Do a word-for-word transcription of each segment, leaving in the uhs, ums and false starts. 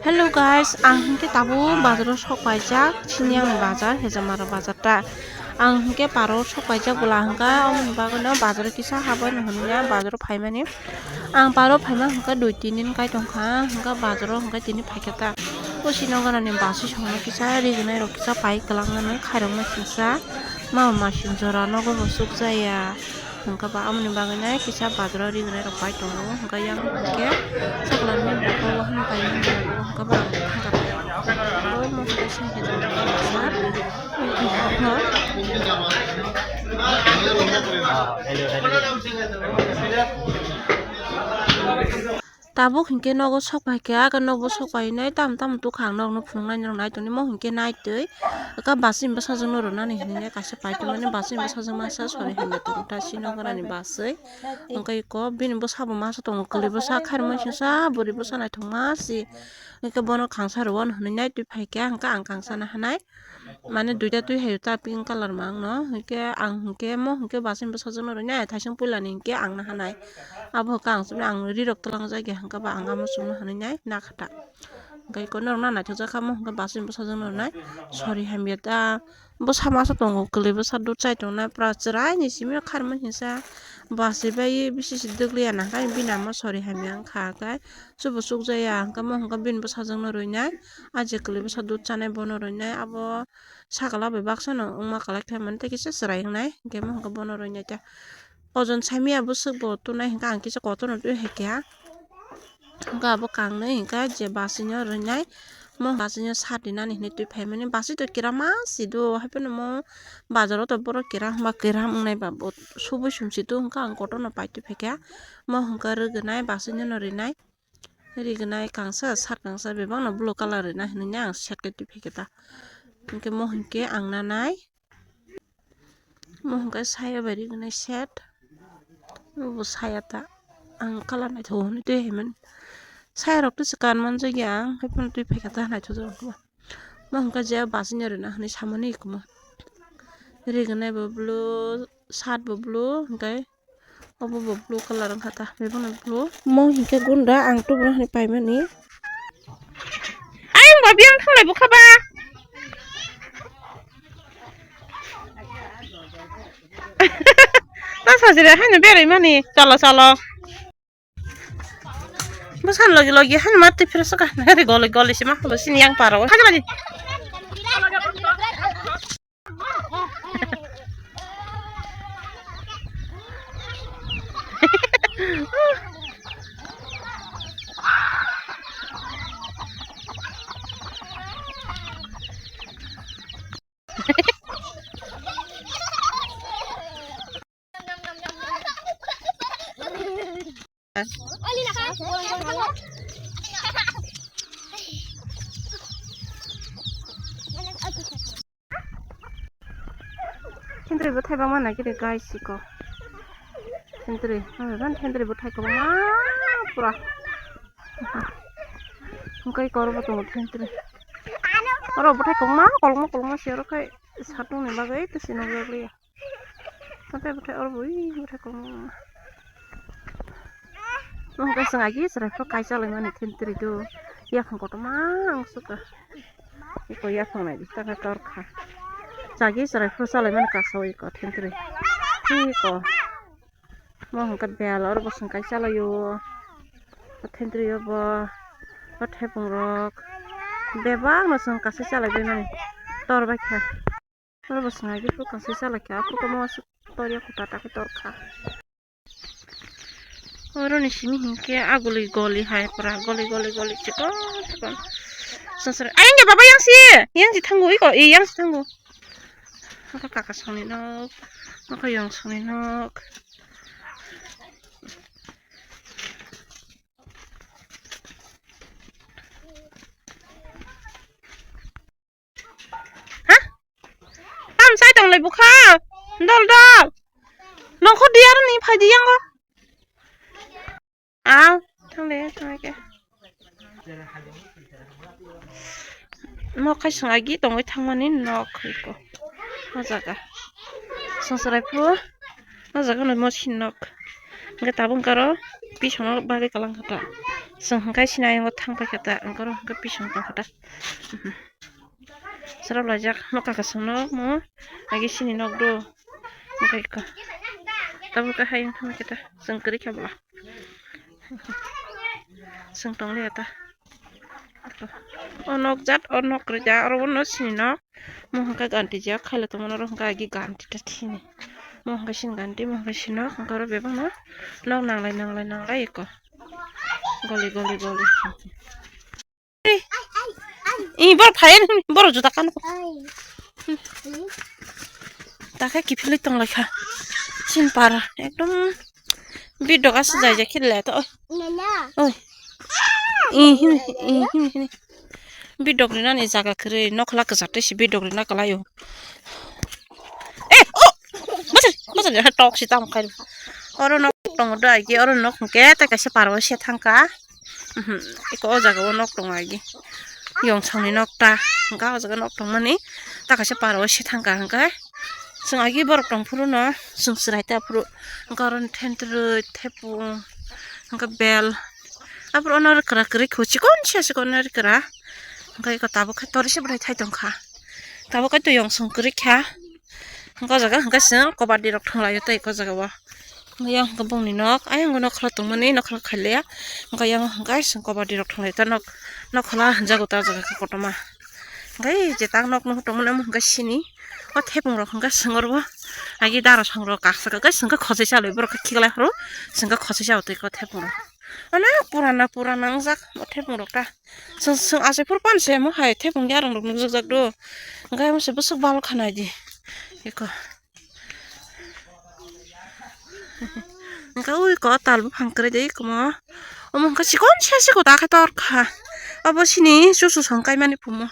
Hello guys, ang hinkhe tabuk bazaro sok paijak, chini ang bazar, Hejamara bazar ta. Ang hinkhe paro sok paijak bwla hwnkha, aboni bagwino bazaro kisa habaino hwnwi bazaro phaimani. Ang paro phaima hwnkha dui tin din kai tongkha, hwnkha bazaro hwnkha tini phaikha ta. O sino ganani basi songno kisa rignai rok kisa pai kwlangmani khairokma singsa, mama masing jora nogo bo sukjaya. Hwnkha ba amoni bagwi nai kisa bazaro rignai rok pai tongo, hwnkha yang hwnkhe sakla nini bwkha o wahan pai nini hwnkha ba ang thangkha bai. Abo mo hwnkhe sengkhe tongkha bazar. Tabuk hinkhe nogo sok pai kha, aga nogo sok pai nai tamo tamo tukha ang nokno phunuknai norok nai tongni mo hinkhe nai twi aka bus ni bwsajwk no rwnani hinwi kaisa pai tongmani bus ni bwsajwk masa sori hamya tongo ta chini nokni bus wi hwnkhe eko bini bwsabo masa tongo kwlwi bwsa khairokma singsa bwrwi bwsa naithokma si hwnkhe bono khangsa rwo hinwi nai twi pai kha hwnkhe ang khangsa nahanai. Mane duita twi hai ta pink colour ma ang no, hinkhe ang hinkhe mo hinkhe bus ni bwsajwk no rwnai, thaising puila ni hinkhe ang nahanai. Abo hinkhe ang chumui ang ri rok twlang jak ya, hinkhe ba ang amo chumui hanwi nai nakha ta. Hinkhe eko norok na naithok jak kha mo hinkhe bus ni bwsajwk no rwnai, sori hamya ta. Bwsa masa tongo, kwlwi bwsa dud chai tongnai, pura chwrai ni simi kharmani hinsa bus bai bisi se dwk liya nang khe bini amo sori hamya wng kha khe. Chubo chukjaya, hwnkhe mo hwnkhe bini bwsajwkno rwinai, a je kwlwi bwsa dud chanai bono rwinai, abo sakala bai baksa no wngma kwlai khe mani tei kisa chwrai wngnai, hwnkhe mo hwnkhe bono rwinai ta. Ojon saimaya bwswk bo tunai hwnkhe ang kisa kotorno twi hai kha. Hwnkhe abo kangnwi hwnkhe je basino rwinai, mo basino sat rinani hinwi twi phaimani, basi to kira ma si do, haiphano mo bazaro to borok kira hwnba kira wngnai ba bo subui sumsi do, hwnkhe ang kotorno pai twi phaikha. Mo hwnkhe rwgwnai, basinono rinai. Rignai kangsa, sat kangsa, bebakno blue colour rina hinwi ang set khe twi phaikhe ta. Hinkhe mo hinkhe ang nanai. Mo hinkhe saya bai rignai set. Bo saya ta. Ang colour naithok hinwi twi hai mani. Saya rok twi se kan manjak ya ang, haiphano twi phaikha ta naithok jak. Mo hinkhe je basino rina hinwi samani eko mo. Rignai bo blue, sat bo blue, hinkhe Obo bo blue colour wngkha ta, bebakno blue. Mo hinkhe gunda ang tubuna hinwi paimani. Ayang bo biyang thanglai bukha ba. Ta sajira haino berai mani. Chalo, chalo. Bwsani logi logi haino mati phiraswkha. Goli goli se ma holo sini yang paro. Haino mani. Thentwrwi bwthai bangma naikhe de guys iko. Thentwrwi, thentwrwi bwthai kwbangma pura. Hwnkhe eko oro bo tongo thentwrwi. Oro bwthai kwbangma kolokma kolokma se oro khai satung ni bagwi tei se nukjakliya. Tei bwthai oro bo ui bwthai kwbangma. Nwng khe chwng agi chwrai phuru kaisa laimani thentwrwi do. Yaphang kotorma ang sukha. Eko yaphang nai bwskango torkha. Chagi chwrai phuru chalaimani kasaui eko thentwrwi. Eko. Mo hwnkhe bel oro bo chwng kaisa laio. Thentwrwi o bo. O thaipungrok. Bebakno chwng kaisa chalaibaimani. Tor baikha. Oro bo swngagwi phuka se salai kha, phuka mo aswk tor ya khuta ta khe tor kha. Oro ni simi hinkhe a guli goli hai pura goli goli goli chikon chikon. Sonsro ayang ya baba yang si, yang si thango iko, e yang si thango. Mokha kaka songni nok, mokha yong songni nok. Ha? Tam sai tong lai bukha. Dol dol. Nongkhor di aro ni phai di yango. Aw, thang de, thang ke. Mo khai sung agi tongwi thangmani nok iko. O jaga. Songsarai phu. O jaga no mo sin nok. Hingke tabuk karo pisongno bagwi kalang kha ta. Chwng hwnkhe sini ayongo thang paikha ta, hwnkhe oro hwnkhe bising tongkha ta. Chwraplaijak nokha kwchwng nok mo, agi sini nok do. Hwnkhe ikko tabuk khe hayung thangkhe ta, chwng kwrwi kha bwla. Chwng tongliya ta. O nok jat, o nok kwrwi ta, oro no sini nok. Mo hwnkhe ganti jak khaila tongmani, oro hwnkhe agi ganti ta thini. Mo hwnkhe sini ganti, mo hwnkhe sini nok, hwnkhe oro bebakno nok nanglai, nanglai, nanglai ikko. Goli, goli, goli. I bor phai, bor juta kan. Takhe kiphilwi tonglaikha. Sin para, ekdom bidok aswk jai jai khilai to. Oi. I hini, i hini, hini. Bidok rinani jaga kwrwi, nokhla kwchar tei si bidok rina kwlaio. Eh, oh! Bwswk, bwswk, tok si tamo khai. Oro nok tongo do agi, oro nok hwnkhe tei kaisa parwa se thangka. Mhm, eko o jaga o nok tongo agi. Yongsongni nok ta, hwnkhe o jaga nok tongmani ta kaisa parwa se thangka hwnkhe. Chwng agi borok tongphuru no, chwng chwrai ta phuru. Hwnkhe oro thentwrwi, thepung, hwnkhe bel. Aphuru ono rwkra kwrwi kho, chikon se chikon rwkra. Hwnkhe eko tabuk khe tori se bwthai thai tongkha. Tabuk khe to yongsong kwrwi kha. Hwnkhe o jaga hwnkhe chwng kobardi rok thwnglaio tei eko jaga o. Yang hwnkhe bongni nok, ayang nokhla tongmani, nokhla khailiya. Hwnkhe yang hwnkhe chwng kobardi rok thwnglaio ta nok, nokhla hwnjago ta jaga khe kotorma. Hwnkhe je tak nok nuhur tongmani omo hwnkhe sini. O thepung rok hwnkhe chwng oro bo agi dara song rok kaksa khe chwng khe khosoi chalwi borok khe khiklai phuru chwng khe khosoi chao tei o thepung rok. Onek purana purana wngjak o thepung rok ta. Chwng, chwng achai phuru pan se omo hai thepung yarwng rok nukjak jak do. Hwnkhe omo se bwswk bal kha naidi. Eko. Hwnkhe ui ko tal buphang kwrwi de ikomo. Omo hwnkhe chikon se se koda khe tor kha. Obo sini chuchu song kaimani phumo.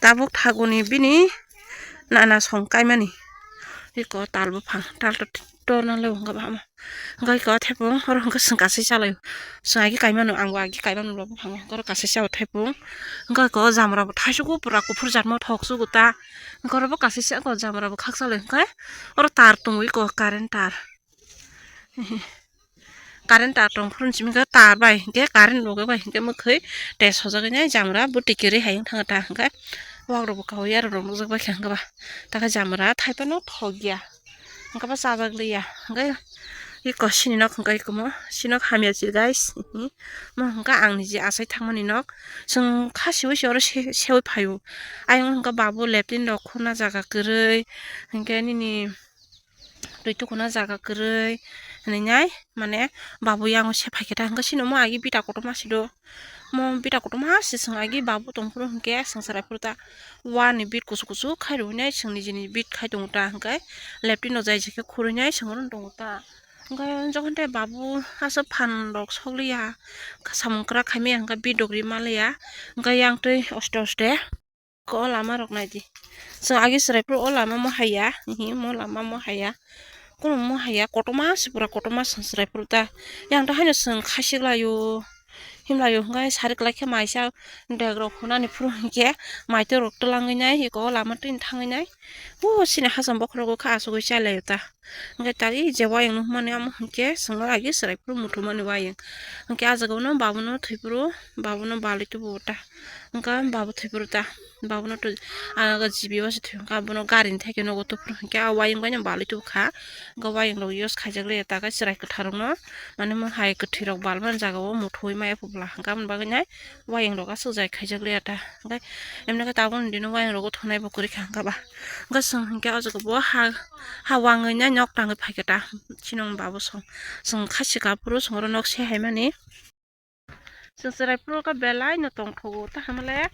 Tabuk thaguni bini nana song kaimani. Iko tal buphang, tal to torna le wngkha bahama. Hwnkhe iko thepung oro hwnkhe chwng kasai chalai. Chwng agi kaimano, ang bo agi kaimano bo buphang oro kasai chao thepung. Hwnkhe iko jamra bo thaisu pura kuphur jatma thok sugo ta. Hwnkhe oro bo kasai cha ko jamra bo khaksa lai hwnkhe oro tar tongo iko current tar. Current tar tong phuru simi khe tar bai hwnkhe current rok bai hwnkhe mwkhwi tei sojagwi nai jamra bwtwi kwrwi hai wng thangkha ta hwnkhe wak rok bo kahwi yarwk rok nukjak bai kha hwnkhe ba takhe jamra thaiphano thok ya hwnkhe ba chajak liya hwnkhe eko sini nok hwnkhe eko mo sini nok hamya se guys mo hwnkhe ang niji achai thangmani nok chwng kha siwi se oro se sewi phaio ayang hwnkhe babu leptin rok khuna jaga kwrwi hwnkhe nini. Twi tukuna jaga kwrwi hwnwi nai mane babu yango se phaikhe ta hwnkhe sini omo agi bita kotorma si do mo bita kotorma si chwng agi babu tongphuru hwnkhe chwng chwrai phuru ta wani bit kusu kusu khai rwui nai chwng nijini bit khai tongo ta hwnkhe leptino jai jikhe khurui nai chwng oro tongo ta hwnkhe jokhon tei babu aswk phan rok sokliya samung kwrak khaimaya hwnkhe bit rok ri manliya hwnkhe yang twi oste oste. Ko lama rok nai di. Chwng agi chwrai phuru o lama mo haiya. Hihi mo lama mo haiya. Kono mo haiya. Kotorma se pura kotorma chwng chwrai phuru ta. Yang ta haino chwng khasik laio. Himlaio hwnkhe sari kwlai khe maisa dek rok hunani phuru hinkhe maitwi rok twlangwi nai. Eko o lama twini thangwi nai. O sini hacham bokhorok o kha achugwi chai laio ta. Hwnkhe tari je wayang nukmani amo hwnkhe chwngno agi chwrai phuru muthumani wayang. Hwnkhe ah jagao no babuno thwiphuru babuno balwi tubuo ta. Hwnkhe babu thwiphuru ta. Babuno to ah jibi o se thwi hwnkhe abono gari ni theke nogo tuphuru hwnkhe ah wayang bai no balwi tubukha. Hwnkhe wayang rok use khaijak le ta khe chwrai kwthar rokno mane mo hai kwthwi rok balmani jagao muthungwi maya phubla hwnkhe aboni bagwi nai wayang rok aswk jai khaijak le ta. Hwnkhe emni khe tabukni dino wayang rogo thungnai bo kwrwi kha hwnkhe ba. Hwnkhe chwng hwnkhe o jaga bo ha, ha wngwi nai nok tangwi phaikhe ta. Chini wng babu song. Chwng kha sika phuru chwng oro nok se hai mani. Chwng chwrai phuru khe belai no tongthogo. Tamo le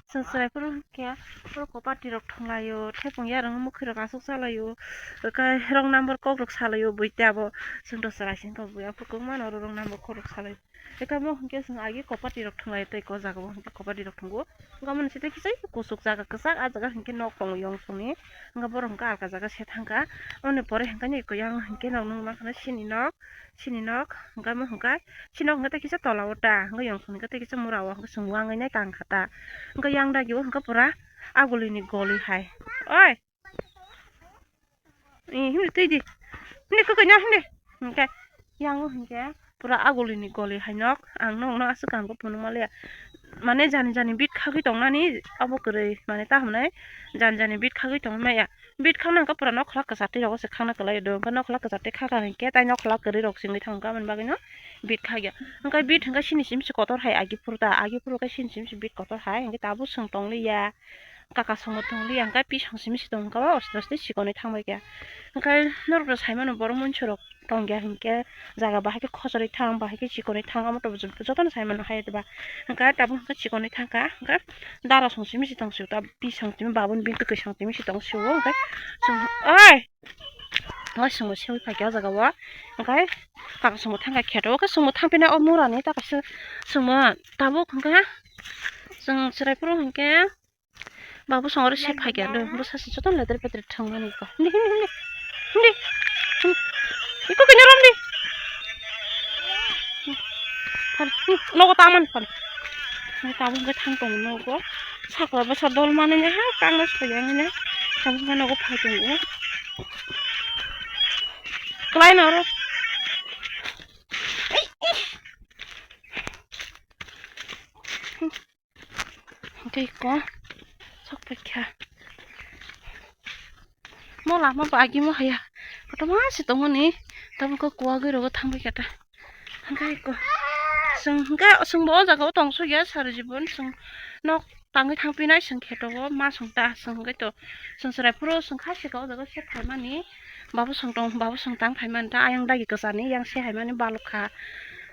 chwng chwrai phuru hwnkhe oro kopati rok thwnglaio. Thepung yarwng mwkhwi rok aswk chalaio. Wrong number kok rok salaio buita bo. Chwng to chwrai singkha buya phuru kwbangma no oro wrong number kok rok salaio. Tei kamo hwnkhe chwng agi kopati rok thwnglai tei ko jaga o hwnkhe kopati rok thwngo. Hwnkhe omo ni site kisa kuchuk jaga kwchak ah jaga hwnkhe nok tongo yong songni. Hwnkhe borok hwnkhe alka jaga se thangkha. Aboni pore hwnkhe nini yang hwnkhe nok nukma kheno sini nok, sini nok hwnkhe omo hwnkhe sini nok hwnkhe tei kisa tola o ta hwnkhe yong songni hwnkhe tei kisa mura o hwnkhe chwng wngwi nai tangkha ta. Hwnkhe yang dagi o hwnkhe pura agulini goli hai. Oi. Ee, himdi twi di. Himdi kwkwi no himdi. Hwnkhe yang o hwnkhe pura agulini goli hai nok. Ang nokno aswk ang khe phunukma liya. Mane jani jani bit khagwi tongnani abo kwrwi, mane ta hwnwi jani jani bit khagwi tongmaya. Bit khakna hwnkhe pura nokhola kwchar twi rogo se khakna kwlai do. Hwnkhe nokhola kwchar twi khakha hinkhe tai nokhola kwrwi rok singwi thangkha, aboni bagwino bit khakya. Hwnkhe bit hwnkhe sini simi se kotor hai agi phuru ta, agi phuru khe sini simi se bit kotor hai, hwnkhe tabuk chwng tongliya. Kaka songo tongliya, hwnkhe pisong simi se tongkha o, aste aste chikonwi thangbai kha. Hwnkhe norok sai mano borok monchorok tongya hinkhe jaga bahai khe khosori thang, bahai khe chikonwi thang, amo to jotono sai mano hai ba. Hwnkhe tabuk hwnkhe chikonwi thangkha, hwnkhe dara song simi se tong sio ta, bisong timi babun bini kwsang timi se tong sio, hwnkhe chwng, oi, oi, chwngbo seui phaikha o jaga o, hwnkhe kaka chwngbo thangkha kheto, hwnkhe chwngbo thangphina o mura ni ta kaisa chwngbo tabuk hwnkhe chwng chwrai phuru hwnkhe. Babu songore se phaikha do, bwsa se joto ledre pedre thangmani ko. Hindi, hindi, hindi. Hindi. Hindi. Iko kanya romdi. Phan, hmm, nogo taman phan. Ni tabuk hwnkhe thang tongo nogo. Sakla bwsa dol manwi ha, kangna soyang ni. Tabuk hwnkhe nogo phai tongo. Kwlai no oro. Hwnkhe iko sok paikha. Mo lama bo agimo haya. Kotorma se tongmani. Tabuk khe kuwagwi rogo thangbai kha ta. Hwnkhe iko. Chwng hwnkhe chwngbo o jaga o tong sukya sari jibon. Chwng nok tangwi thangpinai chwng kheto o ma chwng ta chwng hwnkhe to. Chwng chwrai phuru chwng kha sika o jaga se phaimani. Babu song tong, babu song tang phaimani ta ayang dagi kwchani yang se haimani balokha.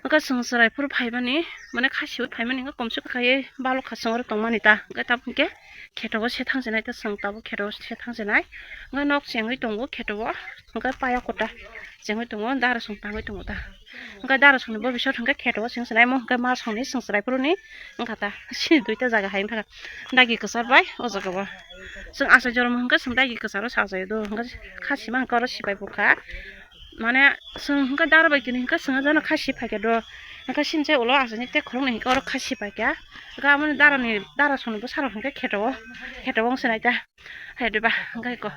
Hwnkhe chwng chwrai phuru phaimani, mane khasi ui phaimani wngkha komse kwkhaiwi balokha chwng oro tongmani ta. Hwnkhe tabuk hwnkhe kheto o se thangsinai ta chwng tabuk kheto o se thangsinai. Hwnkhe nok chengwi tongo kheto o, hwnkhe paya kota chengwi tongo, dara song tangwi tongo ta. Hwnkhe dara songni bo bisor hwnkhe kheto o chengsinai mo hwnkhe ma songni chwng chwrai phuruni wngkha ta. Sini duita jaga hai wngkha. Dagi kwchar bai o jaga o. Chwng achai jormo hwnkhe chwng dagi kwcharo sajai do. Hwnkhe khasima hwnkhe oro sipai bukha. Mane chwng hwnkhe dara bai kini hwnkhe chwng jano khasi phaikha do. Hwnkhe sini chai ulo achaini tek khoroknwi hwnkhe oro khasi paikha. Hwnkhe amoni darani dara songni bwsarok hwnkhe kheto o. Kheto o wngse nai ta. Hai diba hwnkhe ko.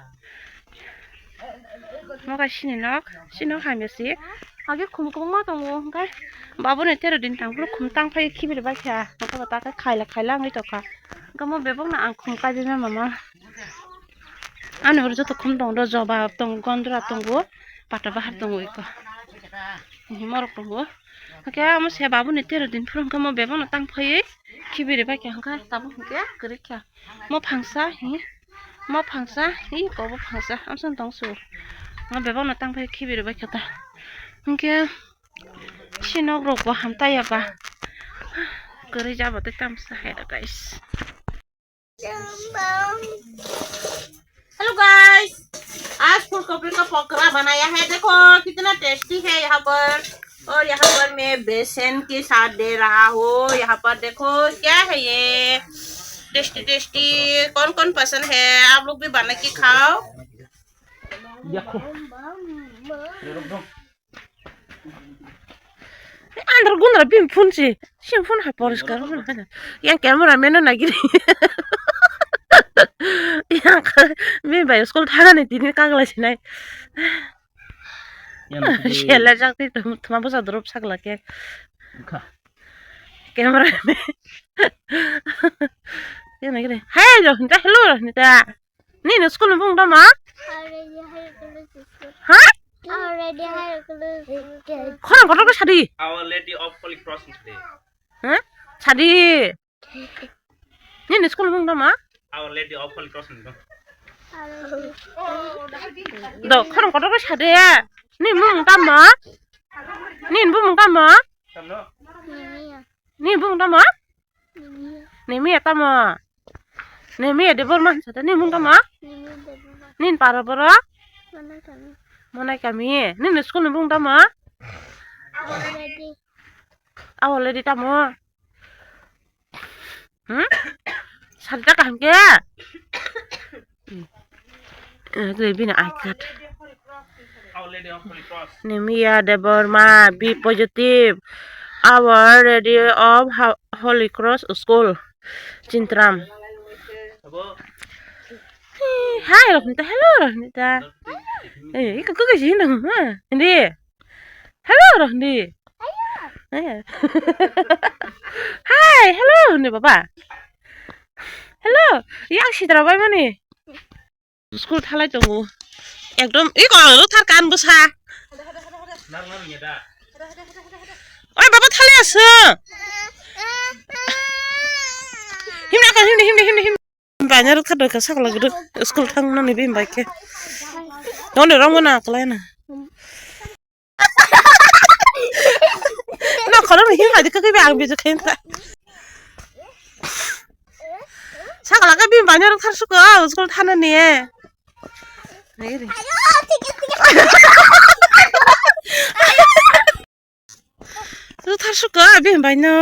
Mo kaisa sini nok, sini nok hamya si. Age khum kwbangma tongo, hwnkhe babuni tero din tangphuru khum tangphai khibiri baikha. Hwnkhe bo ta khe khaila khaila wngwi tongkha. Hwnkhe mo bebakno ang khum kaibaima mama. Ani oro joto khum tongo, do joba tongo, gondra tongo, pata bahar tongo iko. Morok tongo. Hwnkhe amo se babuni tero din phuru hwnkhe mo bebakno tangphaiwi khibiri baikha hwnkhe tabuk hwnkhe kwrwikha. Mo phangsa hi, mo phangsa hi, kobo phangsa, amsong tong su. Mo bebakno tangphai khibi rwbaikha ta. Hwnkhe si nok rok bo hamtaiya ba. Kwrwi jabo tei tamsa hai da, guys. Hello guys, आज फूल गोभी का पकौड़ा बनाया है। देखो कितना टेस्टी है यहाँ पर। और यहाँ पर मैं बेसन के साथ दे रहा हूँ। यहाँ पर देखो क्या है ये, टेस्टी टेस्टी। कौन कौन पसंद है, आप लोग भी बना के खाओ। Andar gundra bini phone si, si phone hai poriskar phone hai. Yang camera man no nagiri. Yang ka-, bini bai school thana ni tini kagla sinai. Yang nagiri. Sela jak ti tum-, tuma bosa drop sakla ke. Kha. Camera man. Yang nagiri. Hey, Rohinta, hello, Rohinta. Nini school ni bung tamo? Already higher class school. Ha? Already higher class school. Khorang kotor khe sadi. Our Lady of Holy Cross ni sadi. Ha? Sadi. Nini school ni bung tamo? Our Lady of Holy Cross ni bung. Do khorang kotor khe sadi. Nini bung tamo? Nini bung tamo? Nini bung tamo? Nimiya tamo? Nimiya Debbarma hinsa de, nini bung tamo? Nini para borok? Monai kami. Nini school ni bung tamo? Already. Aw, already tamo? Hmm? Sari ta kaham khe? Eh, bini I card. Nimiya Debbarma, B positive. Our Lady of Ho-, Holy Cross School, Chintram. Hai, Rohnita. Hello, Rohnita. Eh, iko, iko, iko, sino, ha? Hindi. Hello, Rohni. Eh. Hi, hello, ni baba. Hello, yang sitra bai mani. School thalai tongo. Ekdom, i kok ro thar kan bwsa. Oi, baba, thali aso. Himna ka, himna, himna, himna, himna. Banya rok thar ka sakla guduk. School thang nani bim bai khe. Noni rong na kalai na. No, khorok ni himna dikha khe ang bijak khe ta. Sakala ka bim banya rok thar suko, school thana ni. Re, re. Tu thar suko, bim banya.